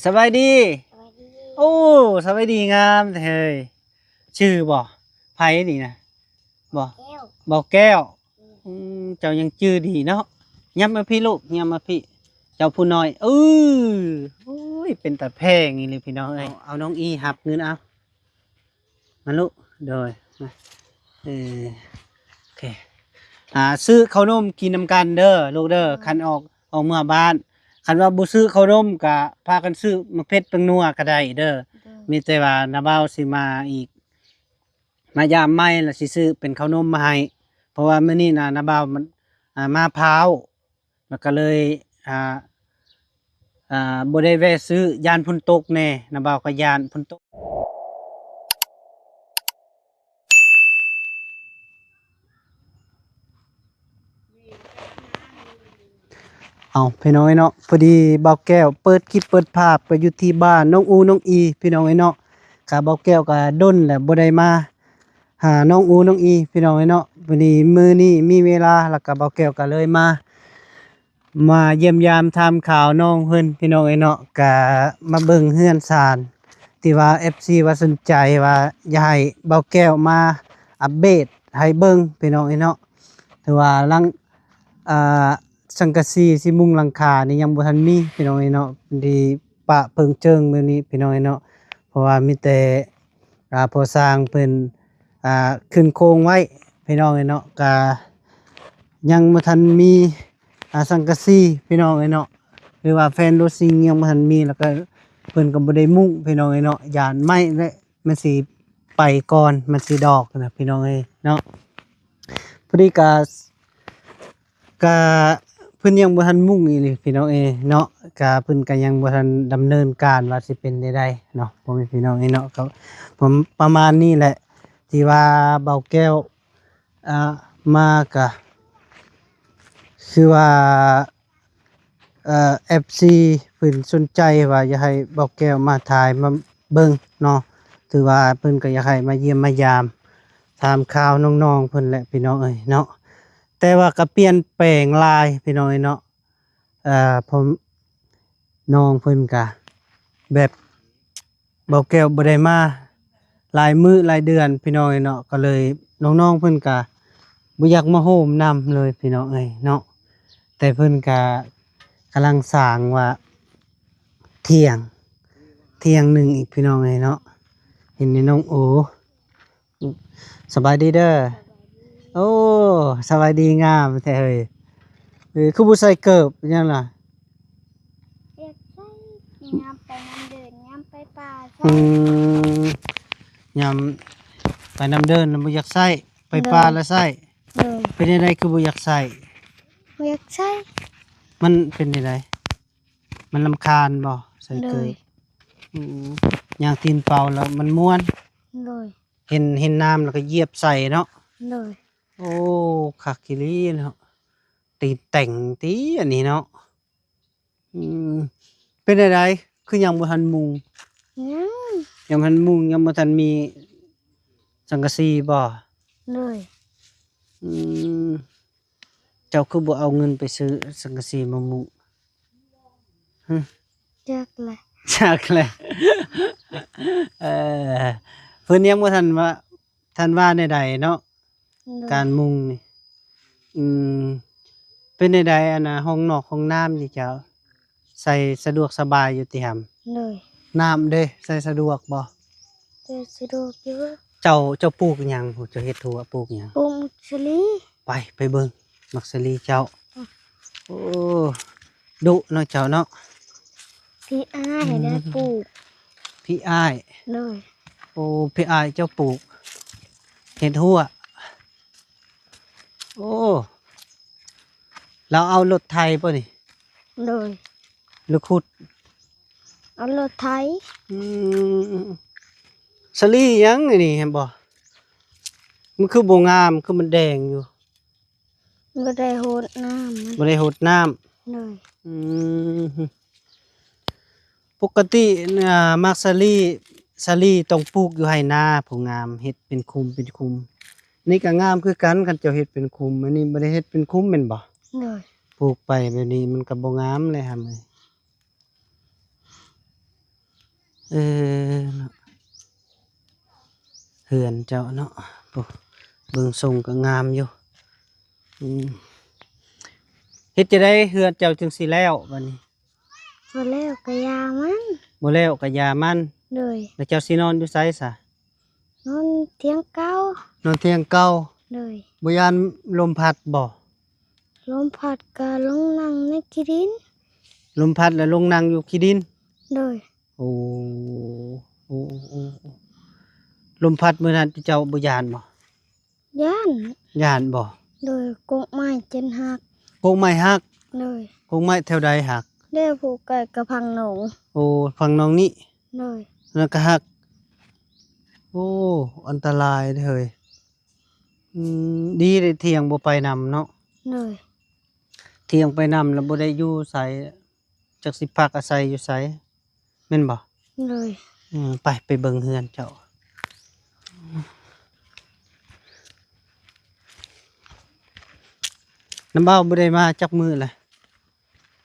ສະບາຍດີ. ສະບາຍດີ. ໂອ້ ສະບາຍດີງາມແທ້ເຮີ້ຍ. ຊື່ບໍ່? ໃຜນີ້ນະ? ບໍ່? ແກ້ວ. ບໍ່ແກ້ວ. ອືມ ອືມ ເຈົ້າຍັງຈື່ດີເນາະ. ຫຍັບມາພີ້ລູກ ຫຍັບມາພີ້. ເຈົ້າຜູ້ນ້ອຍ. ເອີ ໂອ້ຍ ເປັນຕາແພງອີ່ຫຼີພີ່ນ້ອງເອີຍ. ເອົາ ເອົານ້ອງອີຮັບເງິນເອົາ. ມາລູກ. ໂດຍ ມາ. ເອີ ໂອເຄ. ອ່າ ຊື້ເຂົ້າໜົມກິນນຳກັນເດີລູກເດີ. ໂດຍ. ຄັນອອກ ອອກເມືອບ້ານ ຄັນວ່າບໍ່ຊື້ເຂົ້າໜົມກະພາກັນຊື້ໝາກເຜັດແປ້ງນົວກະໄດ້ເດີ. ໂດຍ. ມີແຕ່ວ່ານ້າບ່າວຊິມາອີກ ມາຢາມໃໝ່ລະຊິຊື້ເປັນເຂົ້າໜົມມາໃຫ້ ເພາະວ່າມື້ນີ້ນະ ນ້າບ່າວມັນ ອ່າ ມາພ້າວ ລະກະເລີຍ ອ່າ ອ່າ ບໍ່ໄດ້ແວະຊື້ ຢ້ານຝົນຕົກແດ່ ນ້າບ່າວກະຢ້ານຝົນຕົກ. ເອົາ ພີ່ນ້ອງເອີຍເນາະ, ພໍດີບ່າວແກ້ວເປີດຄລິບເປີດພາບໄປຢູ່ທີ່ບ້ານນ້ອງອູນ້ອງອີ ພີ່ນ້ອງເອີຍເນາະ. ກະບ່າວແກ້ວກະດົນແລ້ວບໍ່ໄດ້ມາຫານ້ອງອູນ້ອງອີ ພີ່ນ້ອງເອີຍເນາະ. ພໍດີມື້ນີ້ມີເວລາ ລະກະບ່າວແກ້ວກະເລີຍມາ ມາຢ້ຽມຢາມຖາມຂ່າວນ້ອງເພິ່ນ ພີ່ນ້ອງເອີຍເນາະ. ກະມາເບິ່ງເຮືອນຊານ ທີ່ວ່າເອັຟຊີວ່າສົນໃຈວ່າຢາກໃຫ້ບ່າວແກ້ວມາອັບເດດໃຫ້ເບິ່ງ ພີ່ນ້ອງເອີຍເນາະ. ຖືວ່າຫຼັງ ອ່າ ສັງກະສີຊິມຸງຫຼັງຄານີ້ຍັງບໍ່ທັນມີ ພີ່ນ້ອງເອີຍເນາະ, ທີ່ປະເຜິ້ງເຈີງແບບນີ້ ພີ່ນ້ອງເອີຍເນາະ. ເພາະວ່າມີແຕ່ ອ່າ ພໍ່ຊ່າງເພິ່ນ ອ່າ ຂຶ້ນໂຄງໄວ້ ພີ່ນ້ອງເອີຍເນາະ. ກະຍັງບໍ່ທັນມີ ອ່າ ສັງກະສີ ພີ່ນ້ອງເອີຍເນາະ, ຫຼືວ່າແຜ່ນໂລຊິງຍັງບໍ່ທັນມີ ລະກະເພິ່ນກະບໍ່ໄດ້ມຸງ ພີ່ນ້ອງເອີຍເນາະ, ຢ້ານໄມ້ແຫຼະ ມັນຊິໄປກ່ອນ ມັນຊິດອກນະ ພີ່ນ້ອງເອີຍເນາະ. ພໍດີກະ ກະເພິ່ນຍັງບໍ່ທັນມຸງອີ່ຫຼີ ພີ່ນ້ອງເອີຍເນາະ, ກະເພິ່ນກະຍັງບໍ່ທັນດຳເນີນການວ່າຊິເປັນແນວໃດເນາະ ພໍ່ແມ່ພີ່ນ້ອງເອີຍເນາະ. ກະປະ ປະມານນີ້ແຫຼະ ທີ່ວ່າບ່າວແກ້ວ ອ່າ ມາກະ ຄືວ່າ ເອີ ເອັຟຊີເພິ່ນສົນໃຈວ່າຢາກໃຫ້ບ່າວແກ້ວມາຖ່າຍມາເບິ່ງເນາະ, ຖືວ່າເພິ່ນກະຢາກໃຫ້ມາຢ້ຽມມາຢາມ ຖາມຂ່າວນ້ອງໆເພິ່ນແຫຼະ ພີ່ນ້ອງເອີຍເນາະ. ແຕ່ວ່າກະປ່ຽນແປງຫຼາຍ ພີ່ນ້ອງເອີຍເນາະ. ເອີ ພໍ່ ນ້ອງເພິ່ນກະແບບ ບ່າວແກ້ວບໍ່ໄດ້ມາຫຼາຍມື້ຫຼາຍເດືອນ ພີ່ນ້ອງເອີຍເນາະ, ກະເລີຍນ້ອງໆເພິ່ນກະບໍ່ຢາກມາໂຮມນຳເລີຍ ພີ່ນ້ອງເອີຍເນາະ. ແຕ່ເພິ່ນກະກຳລັງສ້າງວ່າຖຽງ ຖຽງໜຶ່ງອີກ ພີ່ນ້ອງເອີຍເນາະ. ເຫັນແຕ່ນ້ອງໂອ ສະບາຍດີເດີ. ໂອ້ ສະບາຍດີ ງາມແທ້ເຮີ້ຍ. ເອີ ຄືບໍ່ໃສ່ເກີບຫຍັງລະ? ຢາກໃສ່ ຍາມໄປນຳເດີ່ນ ຍາມໄປປ່າໃສ່. ອືມ ຍາມໄປນຳເດີ່ນລະບໍ່ຢາກໃສ່ ໄປປ່າລະໃສ່. ໂດຍ. ເປັນຈັ່ງໃດຄືບໍ່ຢາກໃສ່? ບໍ່ຢາກໃສ່. ມັນເປັນຈັ່ງໃດ? ມັນລຳຄານບໍ່ ໃສ່ເກີບ? ໂດຍ. ອືມ ຍ່າງຕີນເປົ່າລະມັນມ່ວນ. ໂດຍ. ເຫັນ ເຫັນນ້ຳແລ້ວກໍຢຽບໃສ່ເນາະ. ໂດຍ. ໂອ້ ຄັກອີ່ຫຼີເນາະ, ຕີນແຕ່ງຕິອັນນີ້ເນາະ. ອືມ ເປັນຈັ່ງໃດຄືຍັງບໍ່ທັນມຸງ? ຍັງ ຍັງບໍ່ທັນມຸງ ຍັງບໍ່ທັນມີສັງກະສີບໍ່? ໂດຍ. ອືມ ເຈົ້າຄືບໍ່ເອົາເງິນໄປຊື້ສັງກະສີມາມຸງ? ຮຶ ຈັກແຫຼະ ຈັກແຫຼະ. ເອີ ເພິ່ນຍັງບໍ່ທັນວ່າ ທັນວ່າແນວໃດເນາະ. ໂດຍ. ການມຸງນີ້ ອືມ ເປັນແນວໃດ ອັນນ່າ ຫ້ອງນອກຫ້ອງນ້ຳນີ້ເຈົ້າ ໃສ່ສະດວກສະບາຍຢູ່ຕິຫຳ? ໂດຍ. ນ້ຳເດ ໃສ່ສະດວກບໍ່? ໃສ່ສະດວກຢູ່. ເຈົ້າ ເຈົ້າປູກຫຍັງ? ເຈົ້າເຮັດທົ່ວປູກຫຍັງ? ປູກໝາກສາລີ. ໄປ ໄປເບິ່ງໝາກສາລີເຈົ້າ. ອືມ ໂອ້ ດຸເນາະເຈົ້າເນາະ. ພີ່ອ້າຍ ອືມ ໄດ້ປູກ. ພີ່ອ້າຍ? ໂດຍ. ໂອ້ ພີ່ອ້າຍເຈົ້າປູກເຮັດຮົ້ວ. ໂອ້ ລາວເອົາລົດໄຖບໍ່ນີ້? ໂດຍ. ຫຼືຂຸດ? ເອົາລົດໄຖ. ອືມ ສາລີຫຍັງອັນນີ້ ເຫັນບໍ່? ມັນຄືບໍ່ງາມ ຄືມັນແດງຢູ່. ບໍ່ໄດ້ຫົດນ້ຳ. ບໍ່ໄດ້ຫົດນ້ຳ. ໂດຍ. ອືມ ປົກກະຕິ ອ່າ ໝາກສາລີ ສາລີຕ້ອງປູກຢູ່ໄຮ່ນາ ຜູ້ງາມ ເຮັດເປັນຂຸມເປັນຂຸມ. ນີ້ກະງາມຄືກັນ ຄັນເຈົ້າເຮັດເປັນຂຸມ. ອັນນີ້ບໍ່ໄດ້ເຮັດເປັນຂຸມແມ່ນບໍ່? ໂດຍ. ປູກໄປແບບນີ້ມັນກະບໍ່ງາມແຫຼະຫຳເອີຍ. ເອີ ເນາະ ເຮືອນເຈົ້າເນາະ ໂອ້ ເບິ່ງຊົງກໍງາມຢູ່. ອືມ ເຮັດຈັ່ງໃດເຮືອນເຈົ້າຈຶ່ງຊິແລ້ວບັດນີ້? ບໍ່ແລ້ວກໍຢ່າມັນ ບໍ່ແລ້ວກໍຢ່າມັນ. ໂດຍ ແລ້ວເຈົ້າຊິນອນຢູ່ໃສຊະ? ນອນຖຽງເກົ່າ ນອນຖຽງເກົ່າ. ໂດຍ ບໍ່ຢ້ານລົມພັດບໍ່? ລົມພັດກໍລົງນັ່ງໃນຂີ້ດິນ ລົມພັດແລ້ວລົງນັ່ງຢູ່ຂີ້ດິນ. ໂດຍ ໂອ້ ໂອ້ ໂອ້ ໂອ້ ລົມພັດມື້ນັ້ນເຈົ້າບໍ່ຢ້ານບໍ່? ຢ້ານ ຢ້ານບໍ່? ໂດຍ ກົກໄມ້ຈົນຫັກ ກົກໄມ້ຫັກ. ໂດຍ ກົກໄມ້ແຖວໃດຫັກ? ແຖວຜູ້ໃກ້ກັບຝັ່ງໜອງ ໂອ້ ຝັ່ງໜອງນີ້. ໂດຍ ນັ້ນກໍຫັກ ໂອ້ ອັນຕະລາຍເດ້ເຮີ້ຍ. ອືມ ດີເດ້ຖຽງບໍ່ໄປນຳເນາະ. ໂດຍ ຖຽງໄປນຳແລ້ວບໍ່ໄດ້ຢູ່ໃສ ຈັກຊິພັກອາໄສຢູ່ໃສ ແມ່ນບໍ່? ໂດຍ ອືມ ໄປ ໄປເບິ່ງເຮືອນເຈົ້າ. ນ້ຳເບົາບໍ່ໄດ້ມາຈັກມື້ແລ້ວ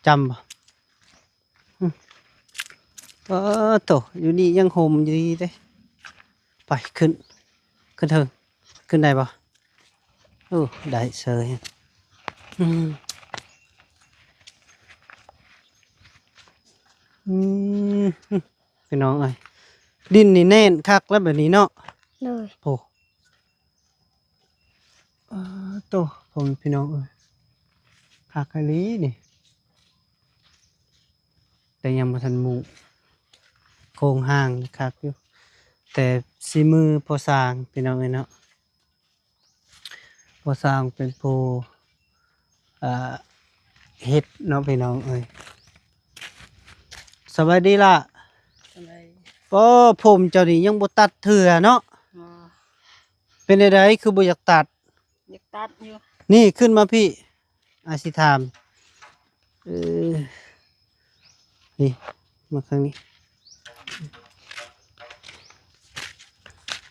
ຈຳບໍ່? ອືມ ເອີ ໂຕ ຢູ່ນີ້ຍັງຫົ່ມຢູ່ເດ້. ໄປ ຂຶ້ນ ຂຶ້ນເທິງ ຂຶ້ນໄດ້ບໍ່? ໂອ້ ໄດ້ເສີຍ. ອືມ ອືມ ພີ່ນ້ອງເອີຍ ດິນນີ້ແໜ້ນຄັກແລ້ວແບບນີ້ເນາະ. ໂດຍ ໂອ້ ອາ ໂຕ ພໍ່ແມ່ພີ່ນ້ອງເອີຍ ຄັກອີ່ຫຼີນີ້ ແຕ່ຍັງບໍ່ທັນມຸງ ໂຄງຮ່າງນີ້ຄັກຢູ່ ແຕ່ສີມືພໍ່ຊ່າງ ພີ່ນ້ອງເອີຍເນາະ. ພໍ່ຊ່າງເປັນຜູ້ ເອີ ເຮັດເນາະ ພີ່ນ້ອງເອີຍ. ສະບາຍດີລະ. ສະບາຍ. ໂອ້ ຜົມເຈົ້ານີ້ຍັງບໍ່ຕັດເທື່ອເນາະ. ອໍ ເປັນແນວໃດຄືບໍ່ຢາກຕັດ? ຢາກຕັດຢູ່. ນີ້ ຂຶ້ນມາພີ້ ອ້າຍຊິຖາມ. ເອີ ນີ້ ມາທາງນີ້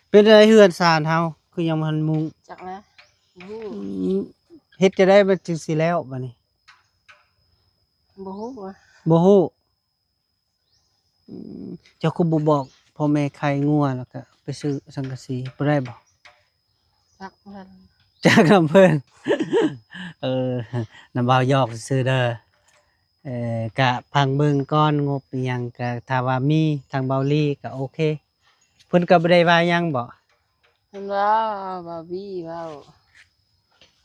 ເປັນໃດເຮືອນຊານເຮົາ ຄືຍັງບໍ່ທັນມຸງ? ຈັກແລ້ວ ບໍ່ຮູ້. ອືມ ເຮັດຈັ່ງໃດມັນຈຶ່ງຊິແລ້ວບາດນີ້? ບໍ່ຮູ້ ບໍ່ຮູ້. ອືມ ເຈົ້າຄືບໍ່ບອກພໍ່ແມ່ຂາຍງົວ ແລ້ວກະໄປຊື້ສັງກະສີ ບໍ່ໄດ້ບໍ່? ຈັກນຳເພິ່ນ ຈັກນຳເພິ່ນ. ເອີ ນ້ຳບ່າວຫຍອກຊື່ໆເດີ. ເອີ ກະຟັງເບິ່ງກ່ອນ ງົບອີ່ຫຍັງກະ ຖ້າວ່າມີທາງເບົາລີກະໂອເຄ. ເພິ່ນກໍບໍ່ໄດ້ວ່າຫຍັງບໍ? ເພິ່ນວ່າ ບ່າວບີເວົ້າ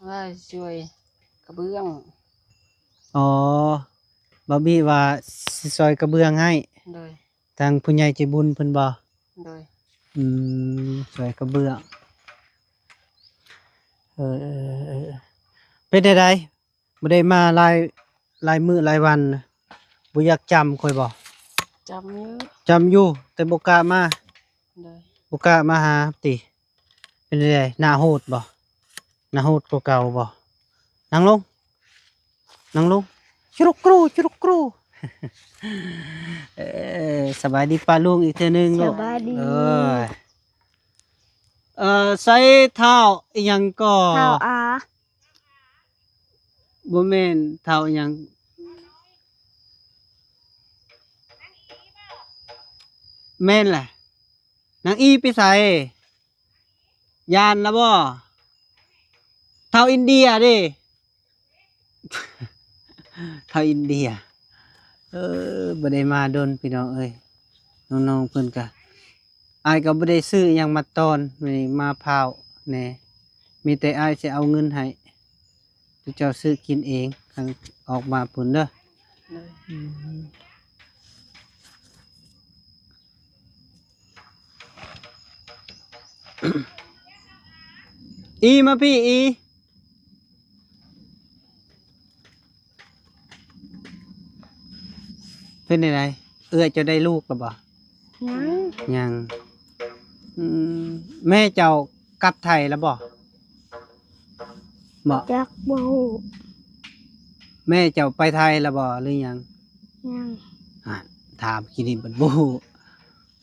ວ່າຊ່ວຍກະເບື້ອງ. ອໍ ບ່າວບີວ່າຊິຊ່ອຍກະເບື້ອງໃຫ້. ໂດຍ ທາງຜູ້ໃຫຍ່ໃຈບຸນເພິ່ນບໍ? ໂດຍ ອືມ ຊ່ອຍກະເບື້ອງ. ເອີ ເປັນແນວໃດ? ບໍ່ໄດ້ມາຫຼາຍ ຫຼາຍມື້ຫຼາຍວັນ ບໍ່ຢາກຈຳຂ້ອຍບໍ? ຈຳຢູ່ ຈຳຢູ່ ແຕ່ບໍ່ກ້າມາ. ໂດຍ ບໍ່ກ້າມາຫາຕິ. ເປັນໃດ ໜ້າໂຫດບໍ? ໜ້າໂຫດກວ່າເກົ່າບໍ? ນັ່ງລົງ ນັ່ງລົງ ຈຸລຸກກຣູ ຈຸລຸກກຣູ. ເອີ ສະບາຍດີປ້າລຸງອີກເທື່ອໜຶ່ງລູກ. ສະບາຍດີ. ເອີ ເອີ ໃສ່ທ້າວອີ່ຫຍັງກໍ? ທ້າວອາ. ບໍ່ແມ່ນທ້າວຫຍັງ? ແມ່ນແຫຼະ. ນາງອີໄປໃສ? ຢ້ານລະບໍ່? ທ້າວອິນເດຍເດ້. ທ້າວອິນເດຍ. ເອີ ບໍ່ໄດ້ມາດົນພີ່ນ້ອງເອີຍ. ນ້ອງໆເພິ່ນກະ ອ້າຍກໍບໍ່ໄດ້ຊື້ຫຍັງມາຕ້ອນ ມື້ນີ້ມາພ້າວແດ່. ມີແຕ່ອ້າຍຊິເອົາເງິນໃຫ້ ເຈົ້າຊື້ກິນເອງ ຄັນອອກມາພຸ້ນເດີ. ໂດຍ ອືມ ອີ ມາພີ້ ອີ. ເປັນຈັ່ງໃດ? ເອື້ອຍເຈົ້າໄດ້ລູກແລ້ວບໍ່? ຍັງ ຍັງ. ອືມ ແມ່ເຈົ້າກັບໄທແລ້ວບໍ່? ບໍ່ ຈັກ ບໍ່ຮູ້. ແມ່ເຈົ້າໄປໄທແລ້ວບໍ່ ຫຼືຍັງ? ຍັງ. ຫາ ຖາມກີ້ນີ້ບັດບໍ່ຮູ້.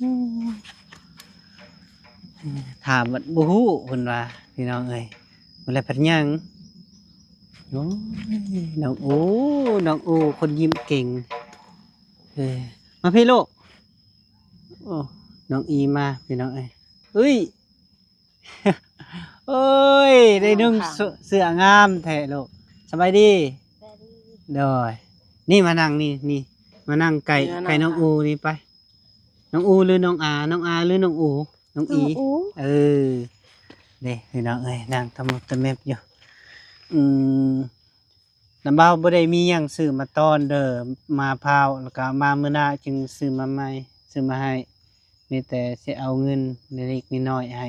ອືມ ຖາມບັດບໍ່ຮູ້ເພິ່ນວ່າ ພີ່ນ້ອງເອີຍ. ບໍ່ແລ້ວພັດຍັງ. ໂອ້ຍ ນ້ອງໂອ ນ້ອງໂອ ຄົນຍິ້ມເກັ່ງ. ເອີ ມາພີ້ລູກ. ອ້ ນ້ອງອີມາພີ່ນ້ອງເອີຍ. ເອີຍ ໂອ້ຍ ໄດ້ນຸ່ງເສື້ອງາມແທ້ລູກ. ສະບາຍດີ. ສະບາຍດີ. ໂດຍ. ນີ້ມານັ່ງນີ້ ນີ້ ມານັ່ງໃກ້ ໃກ້ນ້ອງອູນີ້ໄປ. ນ້ອງອູຫຼືນ້ອງອາ? ນ້ອງອາຫຼືນ້ອງອູ? ນ້ອງອີ. ເອີ ເດ້ພີ່ນ້ອງເອີຍ ນັ່ງຕະໝົດຕະແມັບຢູ່. ອືມ ນ້ຳບ່າວບໍ່ໄດ້ມີຫຍັງຊື້ມາຕ້ອນເດີ ມາພ້າວ ແລ້ວກະມາມື້ໜ້າຈຶ່ງຊື້ມາໃໝ່ ຊື້ມາໃຫ້. ມີແຕ່ຊິເອົາເງິນເລັກໆນ້ອຍໆໃຫ້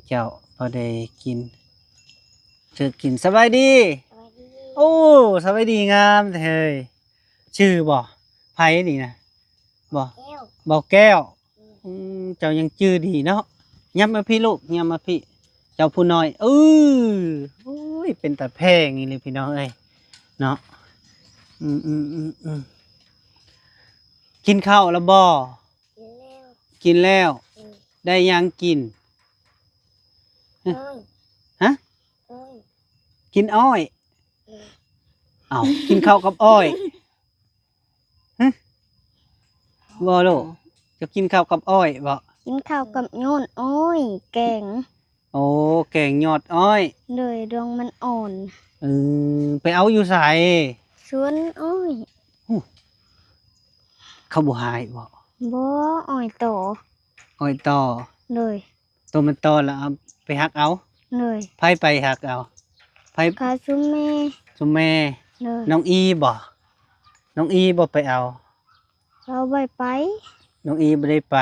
ເຈົ້າພໍໄດ້ກິນ ຊື້ກິນ. ສະບາຍດີ. ສະບາຍດີ. ໂອ້ ສະບາຍດີງາມແທ້ເຮີ້ຍ. ຊື່ບໍ່? ໃຜນີ້ນະ? ບໍ່ ແກ້ວ ບໍ່ແກ້ວ. ອືມ ອືມ ເຈົ້າຍັງຈື່ດີເນາະ. ຫຍັບມາພີ້ລູກ ຫຍັບມາພີ້ ເຈົ້າຜູ້ນ້ອຍ. ເອີ ໂອ້ຍ ເປັນຕາແພງອີ່ຫຼີພີ່ນ້ອງເອີຍເນາະ. ອືມ ອືມ ອືມ ອືມ ກິນເຂົ້າແລ້ວບໍ່? ກິນແລ້ວ ກິນແລ້ວ. ເອີ ໄດ້ຫຍັງກິນ? ອ້ອຍ. ຮະ? ອ້ອຍ. ກິນອ້ອຍ? ເອີ ເອົ້າ ກິນເຂົ້າກັບອ້ອຍ? ຮະ? ບໍ່ລູກ ເຈົ້າກິນເຂົ້າກັບອ້ອຍບໍ່? ກິນເຂົ້າກັບຍອດອ້ອຍ ແກງ. ໂອ້ ແກງຍອດອ້ອຍ. ໂດຍ ດອງມັນອ່ອນ. ເອີ ໄປເອົາຢູ່ໃສ? ສວນອ້ອຍ. ຫູ ເຂົາບໍ່ຮ້າຍບໍ່? ບໍ່ ອ້ອຍຕໍ່ ອ້ອຍຕໍ່. ໂດຍ. ໂຕມັນຕໍ່ລະເອົາໄປຫັກເອົາ? ໂດຍ. ໃຜໄປຫັກເອົາ? ໃຜ? ກະຊຸມແມ່. ຊຸມແມ່. ໂດຍ. ນ້ອງອີບໍ່? ນ້ອງອີບໍ່ໄປເອົາ? ລາວບໍ່ໄດ້ໄປ. ນ້ອງອີບໍ່ໄດ້ໄປ.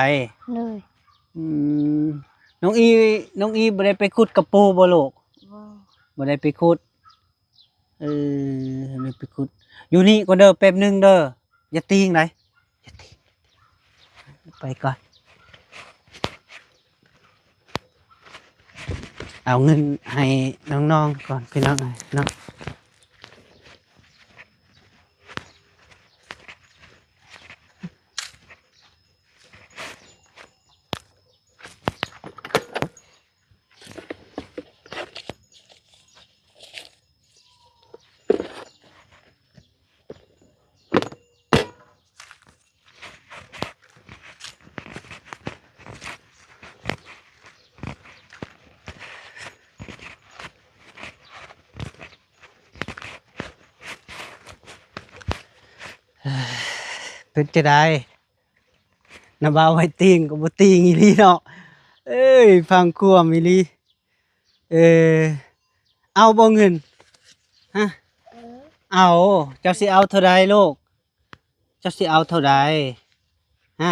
ໂດຍ. ອືມ ນ້ອງອີ ນ້ອງອີບໍ່ໄດ້ໄປຂຸດກະປູບໍ່ລູກ? ບໍ່ ບໍ່ໄດ້ໄປຂຸດ. ເອີ ໄປຂຸດ ຢູ່ນີ້ກ່ອນເດີ ແປັບໜຶ່ງເດີ ຢ່າຕີງໃດ ຢ່າຕີງ ໄປກ່ອນ. ເອົາເງິນໃຫ້ນ້ອງໆກ່ອນພີ່ນ້ອງເອີຍເນາະ. ເປັນຈັ່ງໃດ? ນ້າບ່າວໃຫ້ຕີງກໍບໍ່ຕີງອີ່ຫຼີເນາະ. ເອີຍ ຟັງຄວາມອີ່ຫຼີ. ເອີ ເອົາບໍ່ເງິນ? ຮະ? ເອົາ. ເຈົ້າຊິເອົາເທົ່າໃດລູກ? ເຈົ້າຊິເອົາເທົ່າໃດ? ຮະ?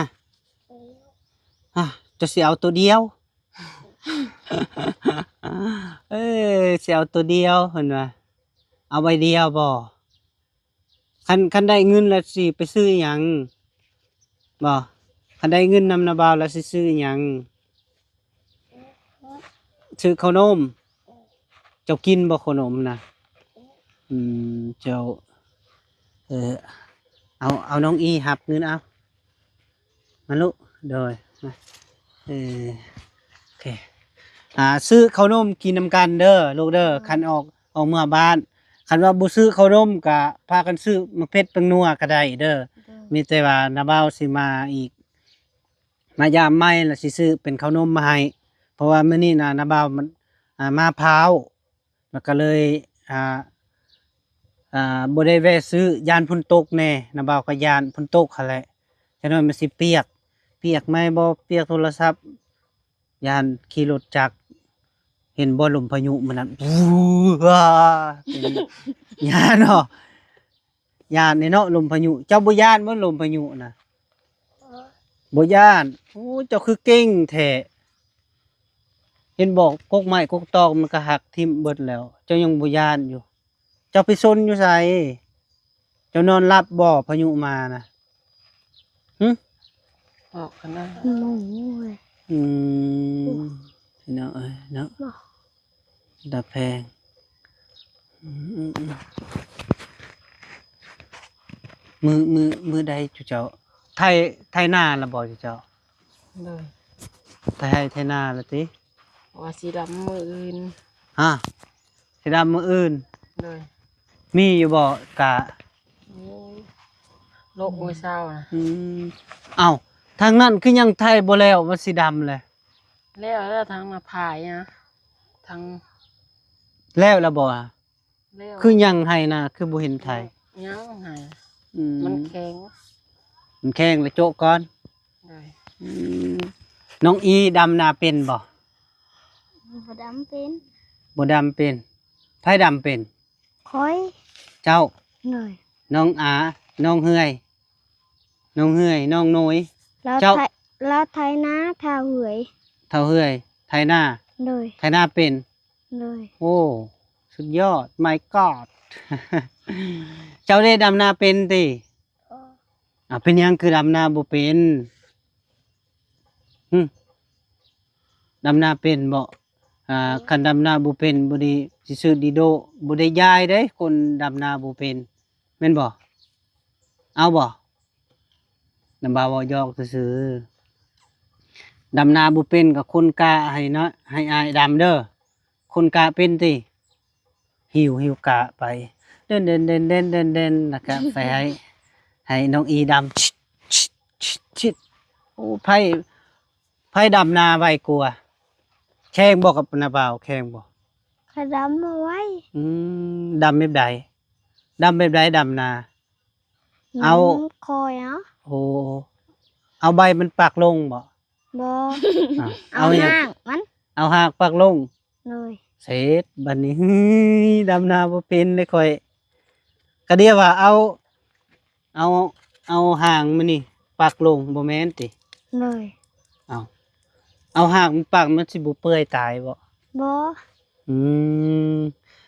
ຮະ? ເຈົ້າຊິເອົາໂຕດຽວ? ເອີ ຊິເອົາໂຕດຽວ ເພິ່ນວ່າ. ເອົາໃບດຽວບໍ່? ຄັນ ຄັນໄດ້ເງິນແລ້ວຊິໄປຊື້ອີ່ຫຍັງ? ບໍ່ ຄັນໄດ້ເງິນນຳນ້າບ່າວແລ້ວຊິຊື້ອີ່ຫຍັງ? ຊື້ເຂົ້າໜົມ. ເຈົ້າກິນບໍ່ເຂົ້າໜົມນະ? ອືມ ເຈົ້າ ເອີ ເອົາ ເອົາ ນ້ອງອີຮັບເງິນເອົາ. ມາລູກ ໂດຍ ມາ ເອີ ໂອເຄ ອ່າ ຊື້ເຂົ້າໜົມກິນນຳກັນເດີລູກເດີ. ໂດຍ. ຄັນອອກ ອອກເມືອບ້ານ ຄັນວ່າບໍ່ຊື້ເຂົ້າໜົມກະພາກັນຊື້ໝາກເຜັດແປ້ງນົວກະໄດ້ເດີ. ໂດຍ. ມີແຕ່ວ່ານ້າບ່າວຊິມາອີກ ມາຢາມໃໝ່ລະຊິຊື້ເປັນເຂົ້າໜົມມາໃຫ້ ເພາະວ່າມື້ນີ້ນະ ນ້າບ່າວມັນ ອ່າ ມາພ້າວ ລະກະເລີຍ ອ່າ ອ່າ ບໍ່ໄດ້ແວ່ຊື້ ຢ້ານຝົນຕົກແດ່ ນ້າບ່າວກະຢ້ານຝົນຕົກຫັ້ນແຫຼະ ຈັກໜ້ອຍມັນຊິປຽກ ປຽກໄໝບໍ່ ປຽກໂທລະສັບ ຢ້ານຂີ່ລົດຈັກ ເຫັນບໍ່ລົມພາຍຸມື້ນັ້ນ ວ້າ ຢ້ານເນາະ ຢ້ານເນາະລົມພາຍຸ. ເຈົ້າບໍ່ຢ້ານບໍ່ລົມພາຍຸນະ? ບໍ່ຢ້ານ. ໂອ້ ເຈົ້າຄືເກັ່ງແທ້ ເຫັນບໍ່ ກົກໄມ້ກົກຕອກມັນກະຫັກຖິ້ມເບິດແລ້ວ ເຈົ້າຍັງບໍ່ຢ້ານຢູ່. ເຈົ້າໄປຊົນຢູ່ໃສ? ເຈົ້ານອນຫຼັບບໍ່ ພາຍຸມານະ? ຫຶ? ອອກຫັ້ນນະ. ອືມ ພີ່ນ້ອງເອີຍເນາະ ຕາແພງ. ອືມ ມື້ ມື້ ມື້ໃດເຈົ້າ ໄຖ ໄຖນາລະບໍ່ເຈົ້າ? ໂດຍ. ໄຖໄຮ່ໄຖນາລະຕິ? ວ່າຊິດຳມື້ອື່ນ. ຮະ? ຊິດຳມື້ອື່ນ. ໂດຍ. ມີຢູ່ບໍ່ກະ? ໂອ້ ໂລກມື້ເຊົ້ານະ. ອືມ ເອົ້າ ໄ ທາງນັ້ນຄືຍັງໄຖບໍ່ແລ້ວ ວ່າຊິດຳແຫຼະ? ແລ້ວແລ້ວ ທາງນາພາຍນະ ທາງ ແລ້ວລະບໍ່? ແລ້ວ ຄືຍັງໄຮ່ນາ ຄືບໍ່ເຫັນໄຖ? ຍັງໄຮ່ ອືມ ມັນແຂງ ມັນແຂງແລ້ວໂຈະກ່ອນ. ໂດຍ ອືມ ນ້ອງອີດຳນາເປັນບໍ່? ບໍ່ດຳເປັນ ບໍ່ດຳເປັນ. ໃຜດຳເປັນ? ຂ້ອຍ ເຈົ້າ. ໂດຍ ນ້ອງອາ ນ້ອງເຮືອຍ ນ້ອງເຮືອຍ ນ້ອງໂນຍ. ລາວ ເຈົ້າ ໄຖ ລາວໄຖນາ ທ້າວເຮືອຍ ທ້າວເຮືອຍ ໄຖນາ. ໂດຍ ໄຖນາເປັນ. ໂດຍ ໂອ້ ສຸດຍອດ ມາຍກອດ. ເຈົ້າເດ້ ດຳນາເປັນຕິ? ເອີ ອາ ເປັນຫຍັງຄືດຳນາບໍ່ເປັນ? ຫຶ ດຳນາເປັນບໍ່? ອາ ອືມ ຄັນດຳນາບໍ່ເປັນ ບໍ່ໄດ້ຊິຊື້ດີໂດ ບໍ່ໄດ້ຢາຍເດ້ ຄົນດຳນາບໍ່ເປັນ ແມ່ນບໍ່? ເອົາບໍ່? ນ້ຳບ່າວເວົ້າຢອກຊື່ໆ. ດຳນາບໍ່ເປັນກໍຄົນກະໃຫ້ເນາະ ໃຫ້ອ້າຍດຳເດີ. ຄົນກະເປັນຕິ? ຫິ້ວ ຫິ້ວກະໄປ ເດີນໆ ແລ້ວກະໄປໃຫ້ ໃຫ້ນ້ອງອີດຳ ໂອ້ ໃຜ ໃຜດຳນາໄວກວ່າ? ແຂ່ງບໍ່ກັບນ້າບ່າວ ແຂ່ງບໍ່? ຂ້ອຍດຳບໍ່ໄວ. ອືມ ດຳແບບໃດ? ດຳແບບໃດ ດຳນາ? ເອົາ ອືມ ຄ່ອຍເອົາ ໂອ້ ເອົາໃບມັນປັກລົງບໍ່? ບໍ່ ເອົາ ເອົາຫຍັງ? ຮາກມັນ ເອົາຮາກປັກລົງ. ໂດຍ ເສັດບັດນີ້ ເຮີ້ຍ ດຳນາບໍ່ເປັນເດ້ຂ້ອຍ. ກະດຽວວ່າເອົາ ເອົາ ເອົາຫາງມັນນີ້ປັກລົງ ບໍ່ແມ່ນຕິ? ໂດຍ ເອົາ ເອົາຫາກມັນປັກ ມັນຊິບໍ່ເປື່ອຍຕາຍບໍ່? ບໍ່ ອືມ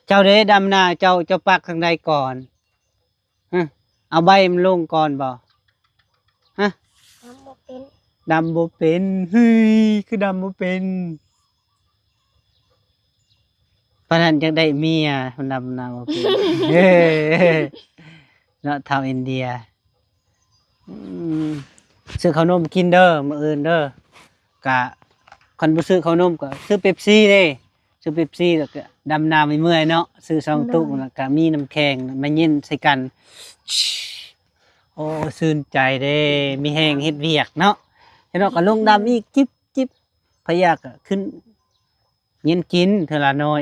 ເຈົ້າເດ້ ດຳນາເຈົ້າ ເຈົ້າປັກທາງໃດກ່ອນ? ຮະ ເອົາໃບມັນລົງກ່ອນບໍ່? ຮະ ດຳບໍ່ເປັນ ດຳບໍ່ເປັນ ເຮີ້ຍ ຄືດຳບໍ່ເປັນ? ປານນັ້ນຢາກໄດ້ເມຍ ມັນດຳນາບໍ່ເປັນ ເອີ ເນາະ ທ້າວອິນເດຍ. ອືມ ຊື້ເຂົ້າໜົມກິນເດີ ມື້ອື່ນເດີ. ກະ ຄັນບໍ່ຊື້ເຂົ້າໜົມກໍຊື້ເປັບຊີເດ້ ຊື້ເປັບຊີ ແລ້ວກໍດຳນ້ຳໃຫ້ເມື່ອຍເນາະ. ຊື້ສອງຕຸ ໂດຍ ແລ້ວກໍມີນ້ຳແຂງມາເຢັນໃສ່ກັນ. ໂອ້ ຊື່ນໃຈເດ້ ມີແຮງເຮັດວຽກເນາະ. ເຮັດເນາະ ກໍລົງດຳອີກ ຈິບໆ ພະຍາກະຂຶ້ນ ເຢັນກິນເທື່ອລະໜ້ອຍ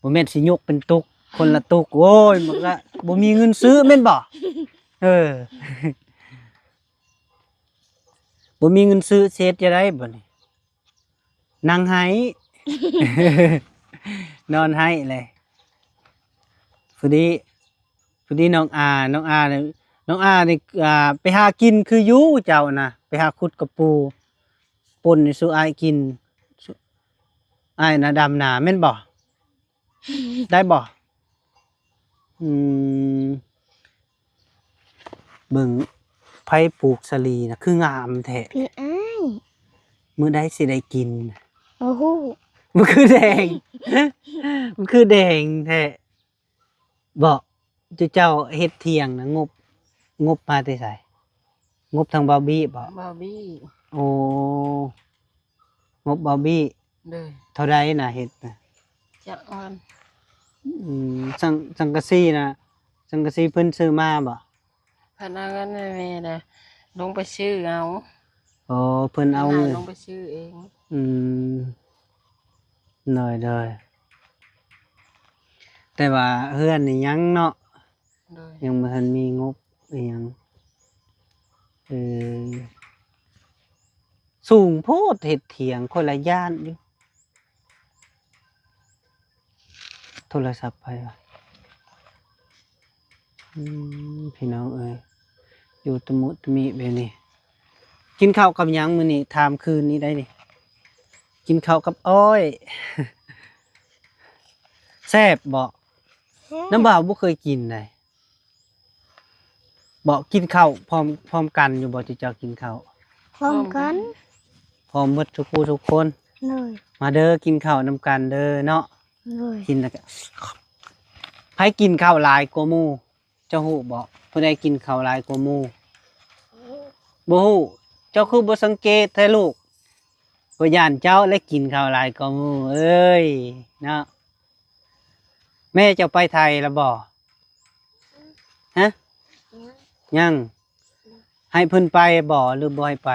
ບໍ່ແມ່ນຊິຍົກເປັນຕຸກ ຄົນລະຕຸກ. ໂອ້ຍ ມັນກະບໍ່ມີເງິນຊື້ແມ່ນບໍ່? ເອີ ບໍ່ມີເງິນຊື້ ຊິເຮັດຈັ່ງໃດບັດນີ້? ນັ່ງໄຫ້ ນອນໄຫ້ແຫຼະ. ພໍດີ ພໍດີນ້ອງອາ ນ້ອງອານີ້ ນ້ອງອານີ້ ອ່າ ໄປຫາກິນຄືຢູ່ເຈົ້ານະ ໄປຫາຂຸດກະປູ ປົ່ນໃຫ້ສູ່ອ້າຍກິນ ອ້າຍນະດຳນາແມ່ນບໍ່? ໄດ້ບໍ່? ອືມ ເບິ່ງ ໃຜປູກສາລີນະ ຄືງາມແທ້ ພີ່ອ້າຍ. ມື້ໃດຊິໄດ້ກິນ? ບໍ່ຮູ້. ມັນຄືແດງ ມັນຄືແດງແທ້. ບໍ່ ເຈົ້າເຮັດຖຽງນະ ງົບ ງົບມາແຕ່ໃສ? ງົບທາງບາວບີບໍ່? ບາວບີ. ໂອ້ ງົບບາວບີ. ໂດຍ. ເທົ່າໃດນະເຮັດນະ? ຈັກອັນ. ອືມ ສັງ ສັງກະສີນະ ສັງກະສີເພິ່ນຊື້ມາບໍ່? ເພິ່ນເອົາເງິນໃຫ້ແມ່ນະ ລົງໄປຊື້ເອົາ. ອໍ ເພິ່ນເອົາເງິນ ເພິ່ນລາຍລົງໄປຊື້ເອງ. ອືມ ໂດຍໆ ແຕ່ວ່າເຮືອນນີ້ຍັງເນາະ. ໂດຍ. ຍັງບໍ່ທັນມີງົບອີ່ຫຍັງ. ເອີ ສູງໂພດເຮັດຖຽງ ຂ້ອຍລະຢ້ານຢູ່. ໂທລະສັບໃຜວະ? ອືມ ພີ່ນ້ອງເອີຍ ຢູ່ຕະມຸຕະມິແບບນີ້. ກິນເຂົ້າກັບຫຍັງມື້ນີ້? ຖາມຄືນນີ້ໄດ້ນີ້. ກິນເຂົ້າກັບອ້ອຍ. ແຊບບໍ່? ແຊບ. ນ້ຳບ່າວບໍ່ເຄີຍກິນໃດ. ບໍ່ ກິນເຂົ້າພ້ອມ ພ້ອມກັນຢູ່ບໍ່? ເຈົ້າ ເຈົ້າກິນເຂົ້າພ້ອມກັນ ພ້ອມໝົດທຸກຜູ້ທຸກຄົນ. ໂດຍ. ມາເດີ ກິນເຂົ້ານຳກັນເດີເນາະ. ໂດຍ. ກິນແລ້ວກະ ໃຜກິນເຂົ້າຫຼາຍກວ່າໝູ່? ເຈົ້າຮູ້ບໍ່? ຜູ້ໃດກິນເຂົ້າຫຼາຍກວ່າໝູ່? ບໍ່ຮູ້. ເຈົ້າຄືບໍ່ສັງເກດແທ້ລູກ? ຂ້ອຍຢ້ານເຈົ້າແຫຼະກິນເຂົ້າຫຼາຍກວ່າໝູ່ເອີຍເນາະ. ແມ່ເຈົ້າໄປໄທລະບໍ່? ຮະ? ຍັງ. ຍັງ. ໃຫ້ເພິ່ນໄປບໍ່ ຫຼືບໍ່ໃຫ້ໄປ?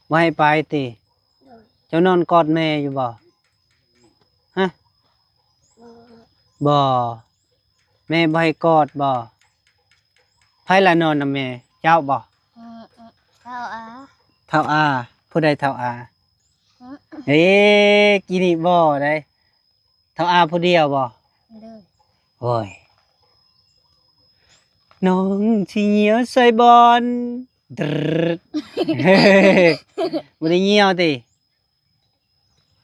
ບໍ່ໃຫ້ໄປຕິ? ໂດຍ. ເຈົ້ານອນກອດແມ່ຢູ່ບໍ່? ຮະ? ບໍ່. ບໍ່. ແມ່ບໍ່ໃຫ້ກອດບໍ່? ໃຜລະນອນນຳແມ່? ເຈົ້າບໍ່? ອືມ ເອີ ເຖົ້າອາ. ເຖົ້າອາ. ຜູ້ໃດເຖົ້າອາ? ອືມ ເອີ ກີ້ນີ້ບໍ່ໄດ໋. ເຖົ້າອາຜູ້ດຽວບໍ່? ໂດຍ. ໂອ້ຍ ນ້ອງຊິຍ່ຽວໃສ່ບ່ອນ ດຣຶດ ບໍ່ໄດ້ຍ່ຽວຕິ?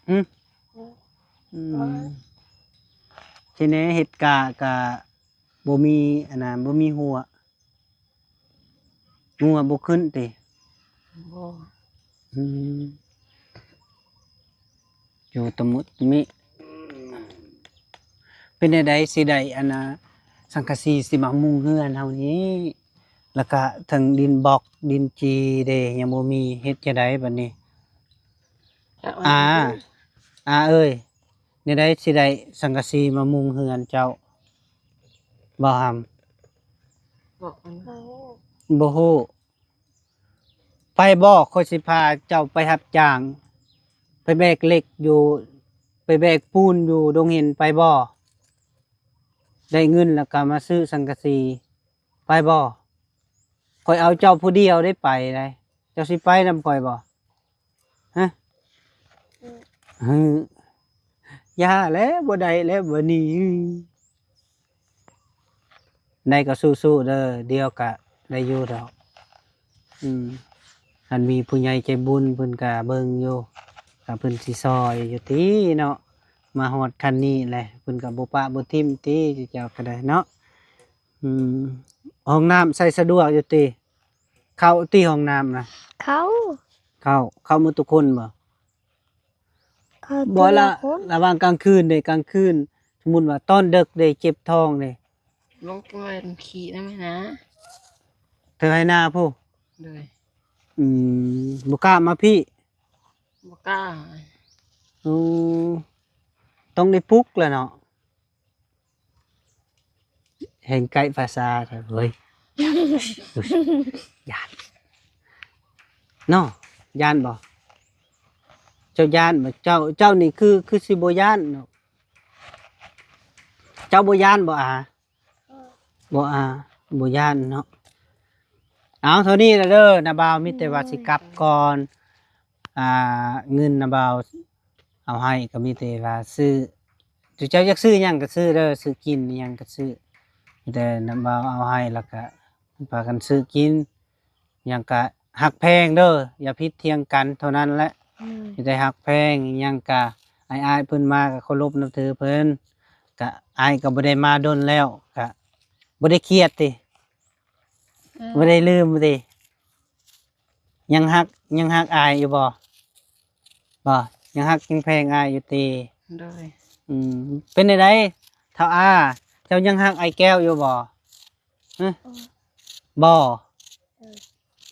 ຫຶ? ອືມ ອືມ ທີນີ້ເຮັດກະ ກະບໍ່ມີອັນນັ້ນ ບໍ່ມີຫົວ. ງົວບໍ່ຂຶ້ນຕິ? ບໍ່. ອືມ ຢູ່ຕະມຸດຕະມິ. ເປັນແນວໃດຊິໄດ້ອັນນ່າ ສັງກະສີຊິມາມຸງເຮືອນເຮົານີ້? ແລ້ວກະທັງດິນບລັອກ ດິນຈີເດ ຍັງບໍ່ມີ ເຮັດຈັ່ງໃດບັດນີ້? ອາ ອາເອີຍ ແນວໃດຊິໄດ້ສັງກະສີມາມຸງເຮືອນເຈົ້າ? ບໍ່ຫຳ? ບໍ່ຮູ້. ບໍ່ຮູ້. ໄປບໍ່? ຂ້ອຍຊິພາເຈົ້າໄປຮັບຈ້າງ ໄປແບກເຫຼັກຢູ່ ໄປແບກປູນຢູ່ດົງເຫັນ ໄປບໍ່? ໄດ້ເງິນແລ້ວກໍມາຊື້ສັງກະສີ ໄປບໍ່? ຂ້ອຍເອົາເຈົ້າຜູ້ດຽວໄດ້ໄປໄດ໋ ເຈົ້າຊິໄປນຳຂ້ອຍບໍ່? ຮະ? ອືມ ເອີ ຢ່າແລ້ວ ບໍ່ໄດ້ແລ້ວບັດນີ້. ໄດ້ກໍສູ້ໆເດີ ດຽວກະໄດ້ຢູ່ດອກ. ອືມ ຄັນມີຜູ້ໃຫຍ່ໃຈບຸນເພິ່ນກະເບິ່ງຢູ່ ກະເພິ່ນຊິຊ່ອຍຢູ່ຕິເນາະ. ມາຮອດຂັ້ນນີ້ແຫຼະ ເພິ່ນກະບໍ່ປະບໍ່ຖິ້ມຕິ ເຈົ້າກໍໄດ້ເນາະ. ອືມ ຫ້ອງນ້ຳໃຊ້ສະດວກຢູ່ຕິ? ເຂົ້າຕິຫ້ອງນ້ຳນະ? ເຂົ້າ ເຂົ້າ ເຂົ້າໝົດທຸກຄົນບໍ່? ເຂົ້າ ບໍ່ລະ ລະຫວ່າງກາງຄືນເດ ກາງຄືນ ສົມມຸດວ່າຕອນເດິກເດ ເຈັບທ້ອງເດ ລົງໄປແມ່ນຂີ້ນຳໄຮ່ນາ ເທິງໄຮ່ນາພຸ້ນ. ໂດຍ. ອືມ ບໍ່ກ້າມາພີ້? ບໍ່ກ້າ. ໂອ້ ຕ້ອງໄດ້ປຸກແຫຼະເນາະ. ແຮ່ງໃກ້ພາສາແທ້ເວີຍ ຢ້ານເນາະ. ຢ້ານບໍ່? ເຈົ້າຢ້ານບໍ່? ເຈົ້າ ເຈົ້ານີ້ຄື ຄືຊິບໍ່ຢ້ານເນາະ. ເຈົ້າບໍ່ຢ້ານບໍ່ອາ? ບໍ່ອາ ບໍ່ຢ້ານເນາະ. ເອົາ ເທົ່ານີ້ລະເດີ ນ້າບ່າວມີແຕ່ວ່າຊິກັບກ່ອນ. ອ່າ ເງິນນ້າບ່າວເອົາໃຫ້ກໍມີແຕ່ວ່າຊື້ ເຈົ້າຢາກຊື້ຫຍັງກໍຊື້ເດີ ຊື້ກິນຫຍັງກໍຊື້ ແຕ່ນ້າບ່າວເອົາໃຫ້ ແລ້ວກໍພາກັນຊື້ກິນ. ຫຍັງກະຮັກແພງເດີ ຢ່າຜິດຖຽງກັນເທົ່ານັ້ນແຫຼະ. ອືມ ມີແຕ່ຮັກແພງ ຫຍັງກະ ອ້າຍໆເພິ່ນມາກະເຄົາລົບນັບຖືເພິ່ນ ກະອ້າຍກໍບໍ່ໄດ້ມາດົນແລ້ວ ກະບໍ່ໄດ້ຄຽດຕິ? ອືມ ບໍ່ໄດ້ລືມຕິ? ຍັງຮັກ ຍັງຮັກອ້າຍຢູ່ບໍ່? ບໍ່ ຍັງຮັກຍັງແພງອ້າຍຢູ່ຕິ? ໂດຍ. ອືມ ເປັນແນວໃດທ້າວອາ ເຈົ້າຍັງຮັກອ້າຍແກ້ວຢູ່ບໍ່? ຮະ? ບໍ່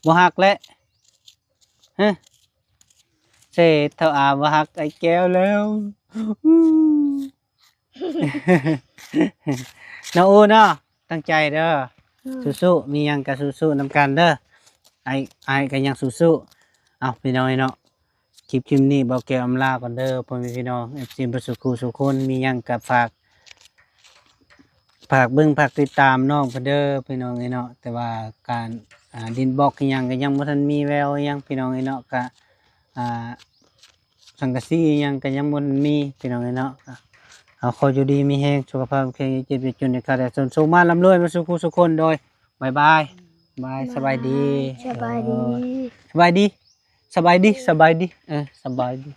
ບໍ່ຮັກແລ້ວ ຮະ? ເສດເຖົ້າອາບໍ່ຮັກອ້າຍແກ້ວແລ້ວ. ນ້ອງອູເນາະ ຕັ້ງໃຈເດີ ອືມ ສູ້ໆ ມີຫຍັງກໍສູ້ໆນຳກັນເດີ ອ້າຍ ອ້າຍກໍຍັງສູ້ໆ. ເອົາ ພີ່ນ້ອງເນາະ ຄລິບ ຄລິບນີ້ ບ່າວແກ້ວອຳລາກ່ອນເດີ ພໍ່ແມ່ພີ່ນ້ອງ ເອັຟຊີ ເບິດສູ່ຄູ່ສູ່ຄົນ ມີຫຍັງກໍຝາກ ຝາກເບິ່ງຝາກຕິດຕາມນ້ອງເພິ່ນເດີ ພີ່ນ້ອງເອີຍເນາະ. ແຕ່ວ່າການ ອ່າ ດິນບລັອກອີ່ຫຍັງກໍຍັງບໍ່ທັນມີແວວຫຍັງ ພີ່ນ້ອງເອີຍເນາະ. ກະ ອ່າ ສັງກະສີອີ່ຫຍັງກໍຍັງບໍ່ທັນມີ ພີ່ນ້ອງເອີຍເນາະ. ເອົາ ຂໍຢູ່ດີມີແຮງ ສຸຂະພາບແຂງ ຢ່າເຈັບຢ່າຈົນ ຢ່າຂາດຢ່າຈົນ ໂຊກມາລ່ຳລວຍມາສູ່ຄູ່ສູ່ຄົນ. ໂດຍ ບາຍບາຍ ບາຍ ສະບາຍດີ ສະບາຍດີ ສະບາຍດີ ສະບາຍດີ ສະບາຍດີ ເອີ ສະບາຍດີ.